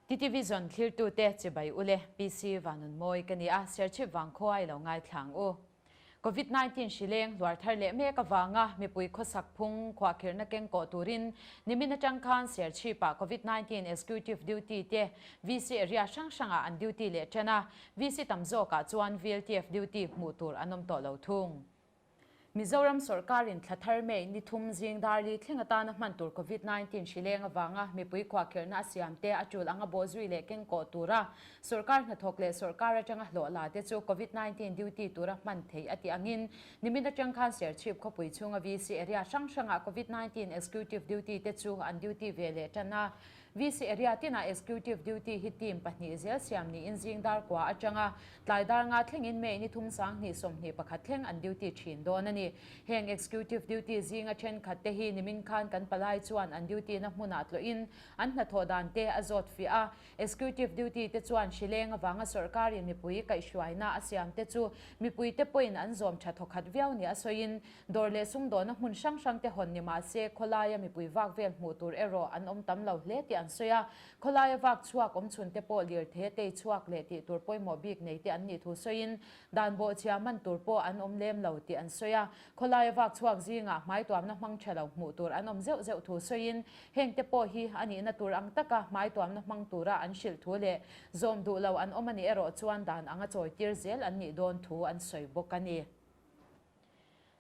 TTVZone thlirtute chibai ule PC Vanunmawi ka ni a, Serchhip vangkhua i lo ngaithla ang u. Covid 19 hri leng hluar thar leh mek avanga mipui khawsak phung khuahkhirhna keng kawh turin nimin atang khan Serchhip-ah Covid 19 Executive Duty te VC area hrang hrangah an duty leh tan a, VC tam zawkah chuan VLTF duty hmuh tur an awm tawh lo thung. Mizoram sawrkarin thla thar May ni thum zing dar li thleng atana hman tur Covid 19 hri leng avanga mipui khuahkhirhna a siam te a tul anga bawhzui leh keng kawh tura sawrkar hnathawk leh sawrkar atanga hlawh la te chu Covid 19 duty tura hman theih a tih angin nimin atang khan Serchhip khawpui chhunga VC area hrang hrangah Covid 19 executive duty te chu an duty ve leh tan a. VC area tinah executive duty hi team pahnih zel siam niin zing dar kua atanga tlai dar nga thlengin May ni thum 20 21 thleng an duty thin dawn a ni. Heng executive duty zinga thenkhat te hi nimin khan kan palai chuan an duty na hmunah tlawhin an hnathawh dan te a zawt fiah a. Executive duty te chuan hrileng avanga sawrkarin mipui kaihhruaina a siam te chu mipui te pawhin an zawm tha thawkhat viau nia sawiin Dawr leh sumdawhna hmun hrang hrang te hawn ni mah se, khawlaia mipui vak vel hmuh tur erawh an awm tam lo hle tih an sawi a. Khawlaia vak chhuak awm chhun te pawh lirthei tei chhuak leh tih tur pawimawh bik nei te an nih thu sawiin, dan bawhchhia man tur pawh an awm lem lo tih an sawi a. Khawlaia vak chhuak zingah hmaituamna hmang tha lo hmuh tur an awm zeuh zeuh thu sawiin, heng te pawh hi a nihna tur ang taka hmaituamna hmang tura an hrilh thu leh zawm duh lo an awm a nih erawh chuan dan anga chawitir zel an nih dawn thu an sawi bawk a ni.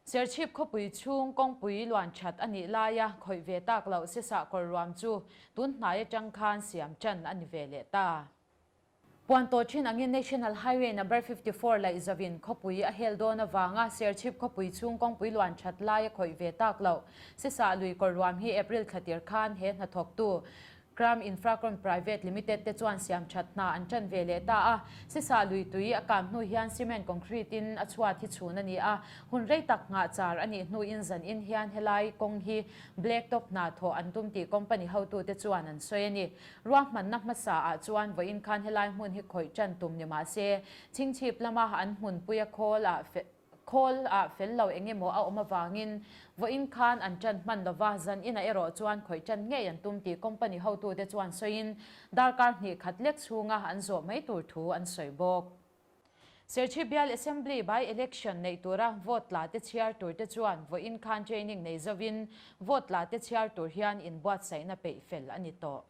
Serchhip khawpui chhung kawngpui luan that a nih laia khawih ve tak loh sesah kawr ruam chu tun hnai atang khan siam tan a ni ve leh ta. Puan tawh thin angin National Highway Number 54 laih zavin khawpui a hel dawn avanga Serchhip khawpui chhung kawngpui luan that laia khawih ve tak loh sesah lui kawr ruam hi April thla tir khan he hnathawktu Kram Infracon Private Limited te chuan siam that hna an tan ve leh ta a, Sisa lui tui a kam hnu hian cement concrete in a chhuat hi chhun a ni a, hun rei tak nghah char a nih hnuin zan in hian helai kawng hi black top hna thawh an tum tih company hotute chuan an sawi a ni. Ruahmanna hmasa ah chuan vawiin khan helai hmun hi khawih tan tum ni mah se, chhingchhip lama an hmunpui a khawl ah Khawl ah fel lo eng emaw a awm avangin vawiin khan an ṭan hman lova, zan inah erawh chuan khawih ṭan ngei an tum tih company hotute chuan sawiin darkar hnih khat lek chhunga an zawh mai tur thu an sawi bawk. Serchhip Bial Assembly by Election neih tura vote tla te chhiar tur te chuan vawiin khan training nei zovin vote tla te chhiar tur hian inbuatsaihna peih fel a ni tawh.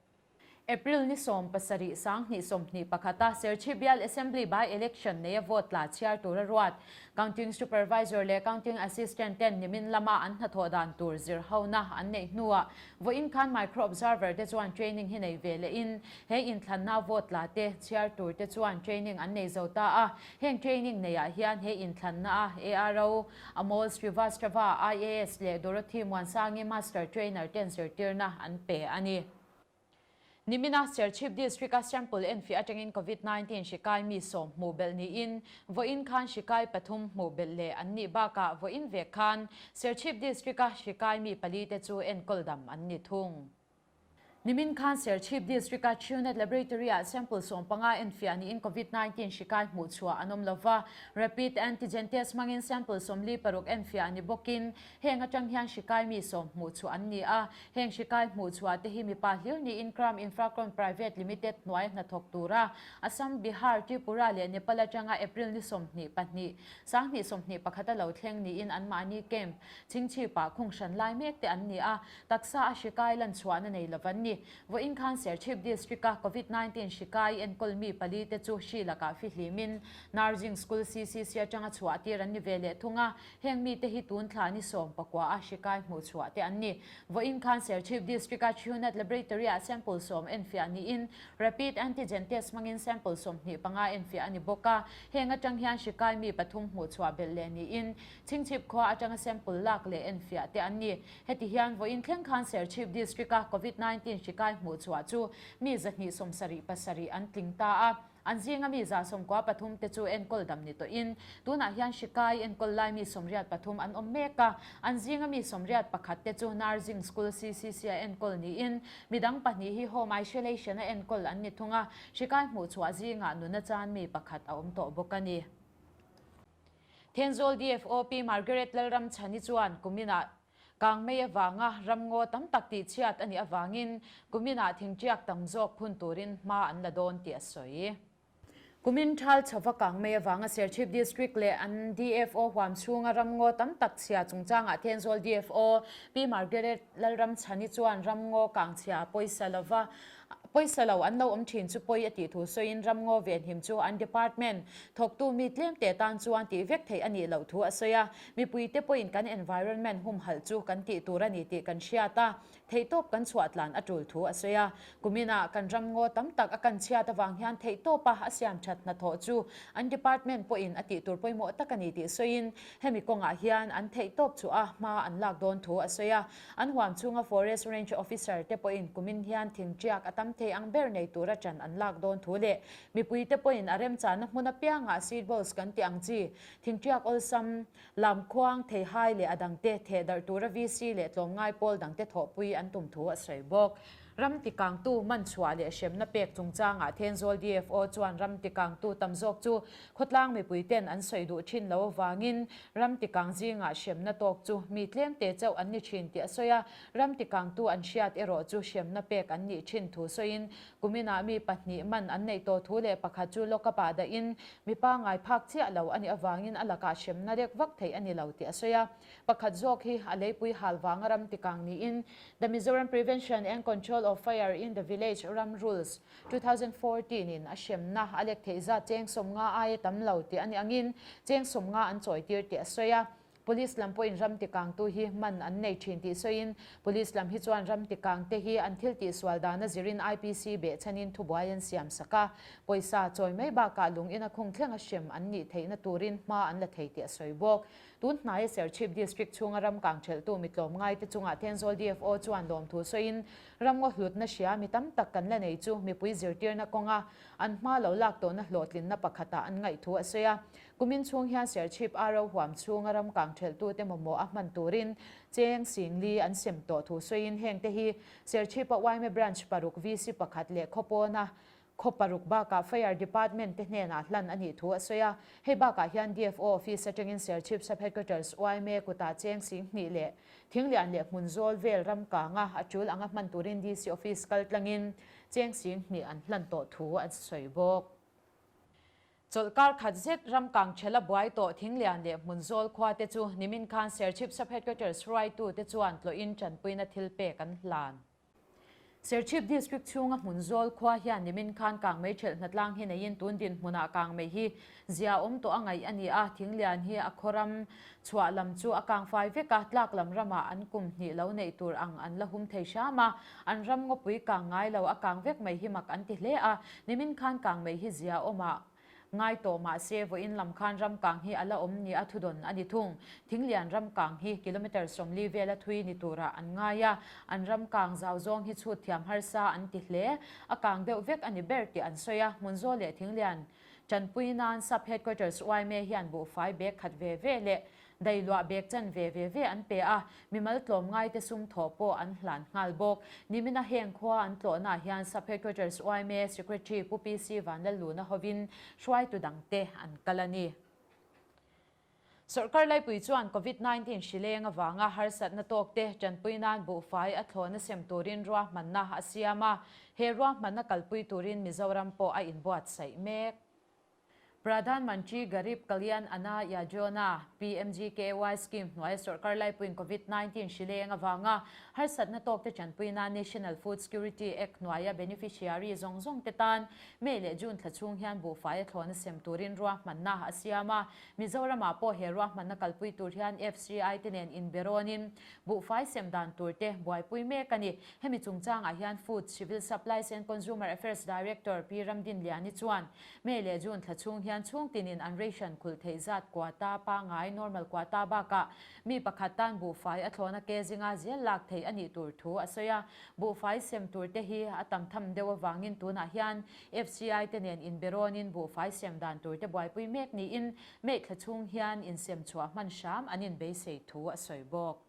April ni 17 2021 a Serchhip Bial Assembly by Election neia vote tla chhiar tura ruat Counting Supervisor leh Counting Assistant ten nimin lama an hnathawh dan tur zir hona an neih hnuah vawiin khan Micro Observer te chuan training hi nei ve lehin he inthlanna vote tla te chhiar tur te chuan training an nei zo ta a. Heng training neiah hian he inthlanna a ARO Amol Srivastava, IAS leh Dorothy Muansangi Master Trainer ten zirtirna an pe a ni. Nimina Serchhip District-a sample enfiah atangin Covid 19 hri kai mi sawm hmuh belh niin vawiin khan hri kai pathum hmuh belh leh an nih bakah vawiin vek khan Serchhip District-a hri kai mi pali te chu enkawl dam an ni thung. Nimin khan Serchhip District-a Truenat Laboratory-ah sample 15 enfiah niin Covid 19 hri kai hmuh chhuah an awm lova, rapid antigen test hmangin sample 46 enfiah ni bawkin Heng atang hian hrikai mi sawm hmuh chhuah an ni a, heng hrikai hmuh chhuah te hi mipa hlir niin Kram Infracon Private Limited hnuai hnathawk tura Assam, Bihar, Tripura leh Nepal atanga April ni 22, 2021 a lo thleng niin anmahni camp Chhingchhipah khung hran lai mek te an ni a, taksa a hrikai lan chhuahna nei lo an ni. Vawiin khan Serchhip District-a Covid 19 hrikai enkawl mi pali te chu hri lakah fihlimin Narjing School CCC atanga chhuah tir an ni ve leh thung a, Heng mite hi tun thla ni 19 a hrikai hmuh chhuah te an ni. Vawiin khan Serchhip District-a Truenat Laboratory-ah sample sawm enfiah niin Rapid Antigen Test hmangin sample 25 enfiah a ni bawk a. Heng atang hian hrikai mi pathum hmuh chhuah belh leh niin Chhingchhip khua atanga sample lak leh enfiah te an ni. Heti hian vawiin thleng khan Serchhip District-a Covid 19 hrikai hmuh chhuah chu mi 277 an tling ta a. An zinga mi 93 te chu enkawl dam ni tawhin tunah hian hrikai enkawl lai mi 83 an awm mek a. An zinga mi 81 te chu Nursing School CCC a enkawl niin midang pahnih hi Home Isolation a enkawl an ni thung a, hrikai hmuh chhuah zingah nuna chan mi pakhat a awm tawh bawk a ni. Thenzawl DFO Pi Margaret Lalramchhani chuan kuminah. Kangmei avanga ramngaw tam tak tihchhiat a nih avangin kuminah thingṭiak tam zawk phun turin hma an la dawn tih a sawi. Kumin ṭhal chhova kangmei avanga Serchhip District leh an DFO huam chhunga ramngaw tam tak chhia chungchangah Thenzawl DFO Pi Margaret Lalramchhani chuan ramngaw kangchhia a pawisa lova pawisa lo an lo awm thin chu pawi a tih thu sawiin ramngaw venhim chu an department thawktu mi tlemte tan chuan tih vek theih a nih loh thu a sawi a. Mipuite pawhin kan environment humhalh chu kan tih tur a ni tih kan hriat a, theihtawp kan chhuah tlan a tul thu a sawi a. Kuminah kan ramngaw tam tak a kan chhiat avang hian theihtawpa a siam that hnathawh chu an department pawhin a tih tur pawimawh tak a ni tih sawiin hemi kawngah hian an theihtawp chu a hma an lak dawn thu a sawi a. An huam chhunga Forest Range Officer te pawhin kumin hian thingṭiak a tam thei ang ber nei tura ṭan an lak dawn thu leh mipuite pawhin a remchanna hmun apiangah seed balls kan tih ang chi Thingṭiak awlsam, lamkhuang, theihai leh a dangte theh darh tura VC leh tlawmngai pawl dangte thawhpui an tum thu a sawi bawk. Ram tikangtu man chhuah leh hremna pek chungchangah Thenzawl DFO chuan ram tikangtu tam zawk chu khawtlang mipuiten an sawi duh thin lo avangin ram tikang zingah hremna tawk chu mi tlemte chauh an ni thin tih a sawi a, ram tikangtu an hriat erawh chu hremna pek an nih thin thu sawiin Kuminah mi pahnih man an neih tawh thu leh pakhat chu lockup ah dahin mi pangngai phak chiah lo a nih avangin a lakah hremna rek vak theih a ni lo tih a sawi a. Pakhat zawk hi a leipui hal vanga ram tikang niin The Mizoram Prevention and Control of Fire in the Village Ram Rules, 2014 in a hremna a lek theih zat cheng 50 aia tam lo tih a nih angin cheng 50 an chawitir tih a sawi a. Police lam pawhin ram tikangtu hi man an nei thin tih sawiin, Police lam hi chuan ram tikangte hi an thil tihsual dana zirin IPC behchhanin thubuai an siam sak a, pawisa chawi mai bakah lung ina khung thlenga hrem an nih theihna turin hma an la thei tih a sawi bawk. Tun hnaia Serchhip District chhunga ram kang thelhtu mi tlawmngaite chungah Thenzawl DFO chuan lawmthu sawiin, Ramngaw hlutna hria mi tam tak kan la nei chu mipui zirtirna kawnga an hma lo lak tawhna hlawhtlinna pakhatah an ngaih thu a sawi a. Kumin chhung hian Serchhip Aro huam chhunga ram kang thelhtute mamawh a hman turin cheng Singli an sem tawh thu sawiin hengte hi Serchhipa yma Branch paruk VC pakhat leh khawpawna khaw paruk bakah Fire Department te hnenah hlan a nih thu a sawi a. Hei bakah hian DFO Office atangin Serchhip Sub Headquarters yma kutah cheng 2000 leh Thinglian leh Hmunzawl vel ram kanga a tul anga hman turin DC Office kaltlangin cheng 2000 an hlan tawh thu a sawi bawk. Chawlhkar khat zet ram kang ṭhela buai tawh Thinglian leh Hmunzawl khua te chu nimin khan Serchhip Sub-Headquarters hruaitu te chuan tlawhin ṭanpuina thil pek an hlan. Serchhip District chhunga Hmunzawl khua hian nimin khan kangmei ṭhelh hnatlang hi neiin tun dinhmunah kangmei hi zia awm tawh a ngaih a ni a, Thinglian hi a khaw ram chhuah lam chu a kangfai vek a, tlak lam ramah an kum hnih lo neih tur ang an la hum thei hram a, an ram ngawpui kang ngai lo a kang vek mai hi mak an ti hle a, nimin khan kang mai hi zia awmah ngai tawh mah se vawiin lam khan ram kang hi a la awm ni a thudawn a ni thung. Thinglian ram kang hi kilometre 40 vela thui ni turah an ngai a, an ram kang zau zawng hi chhut thiam harsa an ti hle, a kang deuh vek a ni ber tih an sawi a, Hmunzawl leh Thinglian Tanpui nan Sub Headquarters yma hian buhfai bag khat ve ve leh dailuah bag chan ve ve ve an pe a, mimal tlawmngaite sum thawh pawh an hlan nghal bawk. Nimina heng khua an tlawhnaah hian Sub Headquarters yma Secretary Pu PC Vanlalluna hovin hruaitu dangte an kal a ni. Sorkar laipui chuan Covid 19 hrileng avanga harsatna tawkte tanpui nan buhfai a thlawna sem turin ruahmanna a siam a, he ruahmanna kalpui turin Mizoram pawh a inbuatsaih mek. Pradhan Mantri Garib Kalyan Anna Yojana, PMGKAY, scheme hnuaia sorkar laipuiin Covid 19 hrileng avanga harsatna tawkte tanpui nan National Food Security Act hnuaia beneficiary zawng zawngte tan May leh June thla chhung hian buhfai a thlawna sem turin ruahmanna a siam a. Mizoramah pawh he ruahmanna kalpui tur hian FCI te nen inberawnin buhfai sem dan tur te buaipui mek a ni. Hemi chungchangah hian Food, Civil Supplies and Consumer Affairs Director Pi Ramdinliani chuan May leh June thla chhung hian chhungtinin an ration khulh theih zat quota pangngai, normal quota, bakah mi pakhat tan buhfai a thlawna ke zinga zel lak theih a nih tur thu a sawi a. Buhfai sem tur te hi a tam tham deuh avangin tunah hian FCI te nen inberawnin buhfai sem dan tur te buaipui mek niin May thla chhung hian insem chhuah hman hram an inbeisei thu a sawi bawk.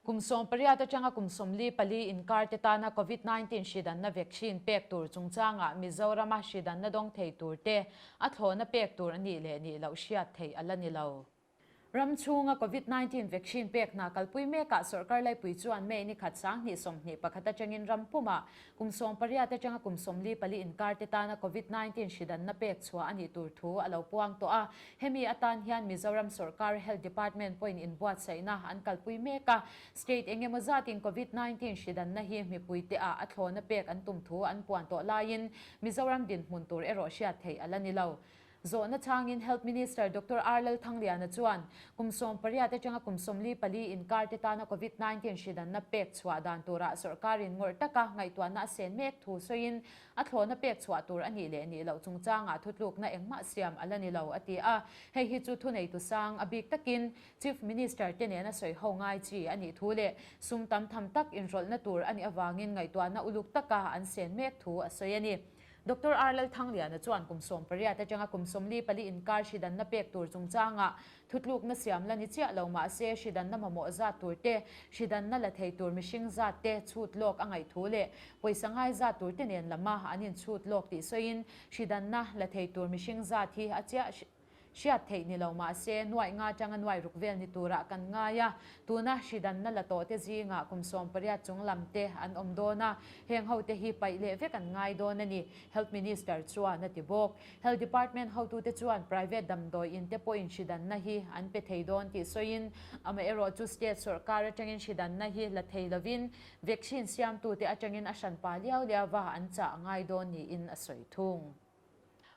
Kum 18 atanga kum 44 inkar te tana Covid 19 hridanna vaccine pek tur chungchangah Mizorama hridanna dawng thei tur te a thlawhna pek tur a nih leh nih loh hriat theih a la ni lo. Ram chhunga Covid 19 vaccine pek hna kalpui mekah sawrkar laipui chuan May ni khat 2021 atangin ram pumah kum 18 atanga kum 44 inkar te tana Covid 19 hridanna pek chhuah a nih tur thu a lo puang tawh a. Hemi atan hian Mizoram sawrkar Health Department pawhin inbuatsaihna an kalpui mek a. State engemaw zatin Covid 19 hridanna hi mipuite ah a thlawna pek an tum thu an puan tawh laiin Mizoram dinhmun tur erawh hriat theih a la ni lo. Zawhna changin Health Minister Doctor R Lalthangliana chuan kum 18 atanga kum 44 inkar te tana Covid 19 hridanna pek chhuah dan turah sawrkarin ngawrh taka ngaihtuahna a sen mek thu sawiin a thlawna pek chhuah tur a nih leh nih loh chungchangah thutlukna engmah siam a la ni lo a ti a. Hei hi chu thuneitu sang a bik takin Chief Minister te nena sawi ho ngai chi a nih thu leh sum tam tham tak inrawlhna tur a nih avangin ngaihtuahna uluk taka an sen mek thu a sawi a ni. Doctor R Lalthangliana chuan kum 18 atanga kum 44 inkar hridanna pek tur chungchangah thutlukna siam la ni chiah lo mah se hridanna mamawh zat tur te, hridanna la thei tur mihring zat te chhut lawk a ngaih thu leh pawisa ngai zat tur te nen lama an inchhut lawk tih sawiin hridanna la thei tur mihring zat hi a chiah Hriat theih ni lo mah se, nuaih nga atanga nuaih ruk vel ni turah kan ngai a, tuna hridanna la tawh te zingah kum 18 chung lam te an awm dawn a, heng ho te hi paih leh vek an ngai dawn a ni, Health Minister chuan a ti bawk. Health Department hotute chuan private damdawi in te pawhin hridanna hi an pe thei dawn tih sawiin, amaherawh chu state sawrkar atangin hridanna hi la thei lovin vaccine siamtute atangin a hranpa liau liauva an chah ngai dawn niin a sawi thung.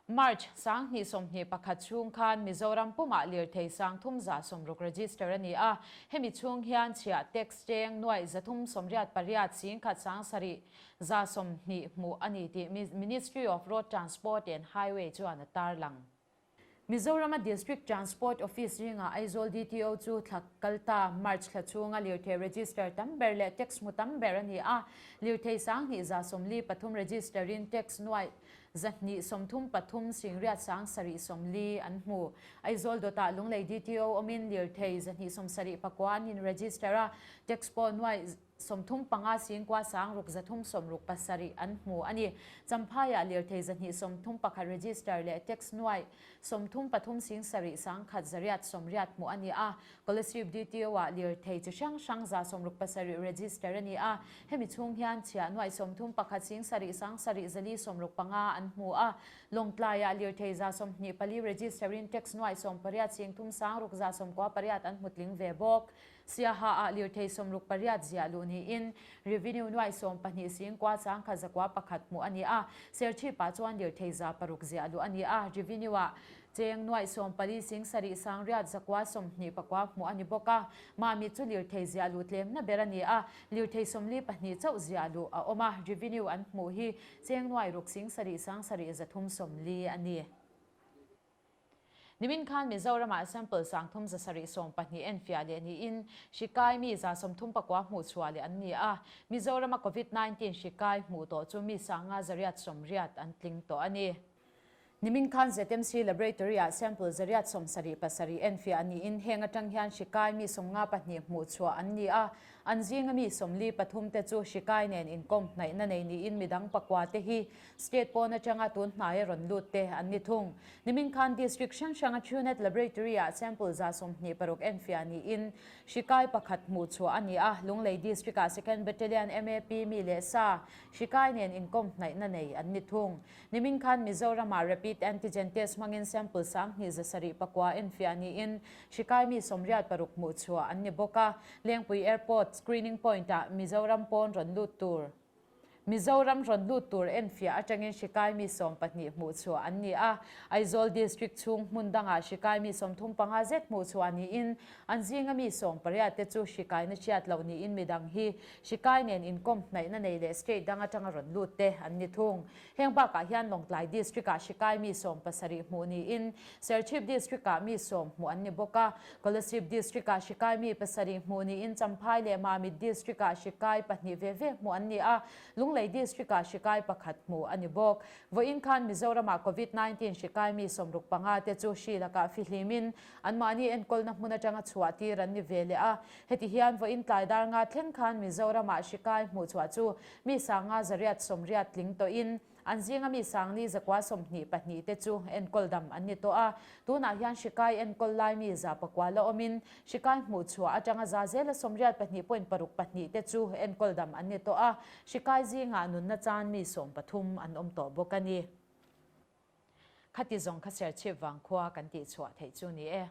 March 2021 chhung khan Mizoram pumah lirthei 360 register a ni a, hemi chhung hian chhiah tax cheng 388 107 120 hmuh a ni tih Ministry of Road Transport and Highway chuan a tarlang. Mizorama District Transport Office ringah Aizawl DTO chu thla kalta March thla chhunga lirthei register tam ber leh tax hmu tam ber a ni a, lirthei 2143 register in tax 233 770 an hmu. Aizawl dawtah Lunglei DTO awmin lirthei 279 an in register a, tax pawh 95 9 367 an hmu a ni. Champhaiah lirthei 231 register leh tax 33 7 180 hmuh a ni a. Kolasib DTO-ah lirthei chi hrang hrang 167 register a ni a, hemi chhung hian chhiah 31 7 7 465 an hmu a. Lawngtlaiah lirthei 124 register-in tax 80 3 698 an hmu tling ve bawk. Siaha-ah lirthei 68 ziah luh niin revenue 12 9 101 hmuh a ni a. Serchhip-ah chuan lirthei 600 ziah luh a ni a, revenue-ah cheng 14 7 929 hmuh a ni bawk a. Mami chu lirthei ziah luh tlemna ber a ni a, lirthei 42 chauh ziah luh a awm a, revenue an hmuh hi cheng 6 7 7 340 a ni. Nimin khan Mizoramah sample 3712 enfiah leh niin hri kai mi 139 hmuh chhuah leh an ni a. Mizorama Covid 19 hri kai hmuh tawh chu mi 580 an tling tawh a ni. Nimin khan ZMC Laboratory-ah sample 177 enfiah niin heng atang hian hri kai mi 52 hmuh chhuah an ni a. An zinga mi 43 te chu hri kai nen inkawm hnaihna nei niin midang pakua te hi State pawn atanga tun hnaia rawn lut te an ni thung. Nimin khan District hrang hranga Truenat Laboratory-ah sample 26 enfiah niin hri kai pakhat hmuh chhuah a ni a. Lunglei District-ah Second Battalion MAP mi leh sa hri kai nen inkawm hnaihna nei an ni thung. Nimin khan Mizoramah Rapid Antigen Test hmangin sample 2709 enfiah niin hri kai mi 86 hmuh chhuah an ni bawk a. Lengpui Airport Screening Point-ah Mizoram pawn rawn lut tur Mizoram rawn lut tur enfiah atangin hri kai mi 12 hmuh chhuah an ni a. Aizawl District chhung hmun dangah hri kai mi 35 zet hmuh chhuah niin an zinga mi 18 te chu hri kaina hriat loh niin midang hi hri kai nen inkawm hnaihna nei leh state dang atanga rawn lut te an ni thung. Heng bakah hian Lawngtlai District-ah hri kai mi 70 hmuh niin Serchhip District-ah mi 10 hmuh an ni bawk a. Kolasib District-ah hri kai mi 7 hmuh niin Champhai leh Mamit District-ah hri kai 2 ve ve hmuh an ni a, Lunglei District-ah hri kai 1 hmuh a ni bawk. Vawiin khan Mizoramah Covid 19 hri kai mi 65 te chu hri lakah fihlimin anmahni enkawlna hmun atanga chhuah tir an ni ve leh a. Heti hian vawiin tlai dar nga thleng khan Mizoramah hri kai hmuh chhuah chu mi 580 tling tawhin. An zinga mi sangli zakua 22 te chu enkawl dam an ni tawh a. Tunah hian hri kai enkawl lai mi 100 la awmin hri kai hmuh chhuah atanga za zela 82.64 te chu enkawl dam an ni tawh a. Hri kai zingah nunna chan mi 13 an awm tawh bawk a ni. Khati zawng kha Serchhip vangkhua kan tihchhuah theih chu ni e.